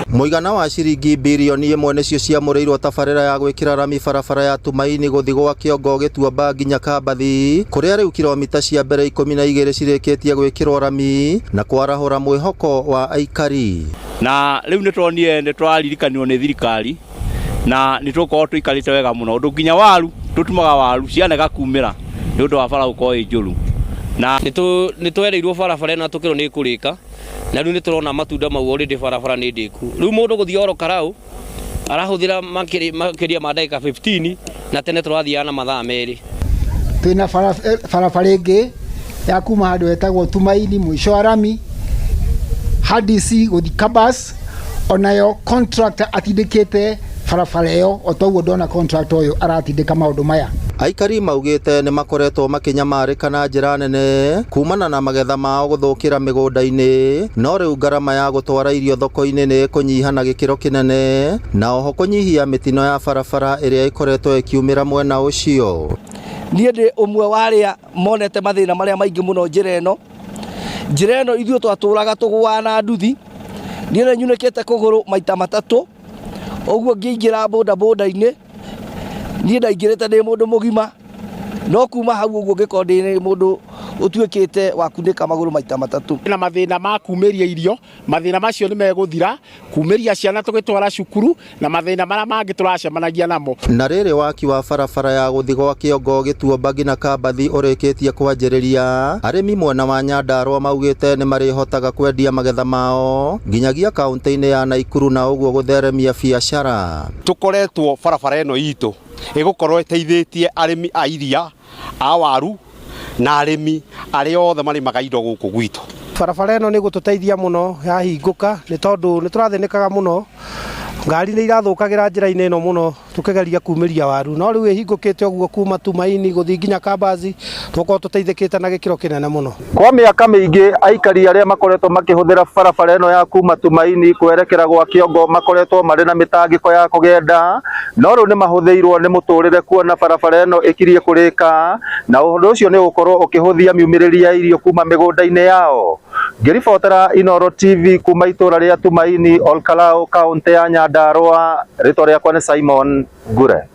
Mũigana wa ciringi birioni ĩmwe nĩcio ciamũrĩirwo tabarĩra ya gwĩkĩra rami barabara ya Tumaini gũthiĩ gwa Kĩongo Gĩtuamba nginya Kambathi, kũrĩa rĩu kilomita cia mbere 12 cirĩkĩtie gwĩkĩrwo rami na kwarahũra mwĩhoko wa aikari. Na rĩu nĩ tuonire nĩ twaririkanirwo nĩ thirikari na nĩ tũgũkorwo tũikarĩte wega mũno ũndũ nginya waru tũtumaga waru cianega kumĩra nĩ ũndũ wa bara gũkorwo ĩ njũru. Na nĩ twereirwo barabara ĩno na tũkĩrwo nĩ ĩkũrĩka, na rĩu nĩ tũrona matunda mau already barabara nĩ ndĩku. Rĩu mũndũ gũthiĩ Oro Karau arahũthĩra makĩria ma ndagĩka 15 na tene tũrathiaga na mathaa 2. Twĩna barabara ĩngĩ ya kuma handũ hetagwo Tumaini mũico wa rami Hadisi gũthiĩ Kabas, onayo contractor atindĩkĩte barabara ĩyo o toguo ndona contractor ũyũ aratindĩka maũndũ maya. Aikari maugĩte nĩ makoretwo makĩnyamarĩka na njĩra nene kumana na magetha mao gũthũkĩra mĩgũnda-inĩ, no rĩu ngarama ya gũtwara irio thoko-inĩ nĩ ĩkũnyiha na gĩkĩro kĩnene, na oho kũnyihia mĩtino ya barabara ĩrĩa ĩkoretwo ĩkiumĩra mwena ũcio. Niĩ ndĩ ũmwe wa arĩa monete mathĩna marĩa maingĩ mũno njĩra ĩno. Njĩra ĩno ithuĩ twatũraga tũgũaga na nduthi, niĩ nĩ nyunĩkĩte kũgũrũ maita matatũ, ũguo ngĩingĩra boda boda-inĩ, niĩ ndaingĩrĩte ndĩ mũndũ mũgima, no kuma hau ũguo ngĩkorwo ndĩ mũndũ ũtuĩkĩte wa kunĩka magũrũ maita matatũ. Na mathĩna ma kumĩria irio, mathĩna macio nĩ megũthira, kumĩria ciana tũgĩtwara cukuru na mathĩna marĩa mangĩ tũracemanagia namo. Na rĩrĩ waki wa barabara ya gũthiĩ gwa Kĩongo Gĩtuamba nginya Kambathi ũrĩkĩtie kwanjĩrĩria, arĩmi mwena wa Nyandarua maugĩte nĩ marĩhotaga kwendia magetha mao nginyagia kaunti-inĩ ya Naikuru na ũguo gũtheremia biacara. Tũkoretwo barabara ĩno itũ ĩgũkorwo ĩteithĩtie arĩmi a iria, a waru na arĩmi arĩa othe marĩmaga indo gũkũ gwitũ. Barabara ĩno nĩ gũtũteithia mũno yahingũka, nĩ tondũ nĩ tũrathĩnĩkaga mũno, ngari nĩ irathũkagĩra njĩra-inĩ ĩno mũno tũkĩgeria kumĩria waru, no rĩu ĩhingũkĩte ũguo kuma Tumaini gũthiĩ nginya Kambathi, tũgũkorwo tũteithĩkĩte na gĩkĩro kĩnene mũno. Kwa mĩaka mĩingĩ aikari arĩa makoretwo makĩhũthĩra barabara ĩno ya kuma Tumaini kwerekera gwa Kĩongo makoretwo marĩ na mĩtangĩko ya kũgenda, no rĩu nĩ mahũthĩirwo nĩ mũtũrĩre kuona barabara ĩno ĩkirie kũrĩka, na ũndũ ũcio nĩ ũgũkorwo ũkĩhũthia miumĩrĩrie ya irio kuma mĩgũnda-inĩ yao. Ngĩribotera Inooro TV kuma itũra rĩa Tumaini, Olkalau, kaũntĩ ya Nyandarua, rĩtwa rĩakwa nĩ Simon Ngure.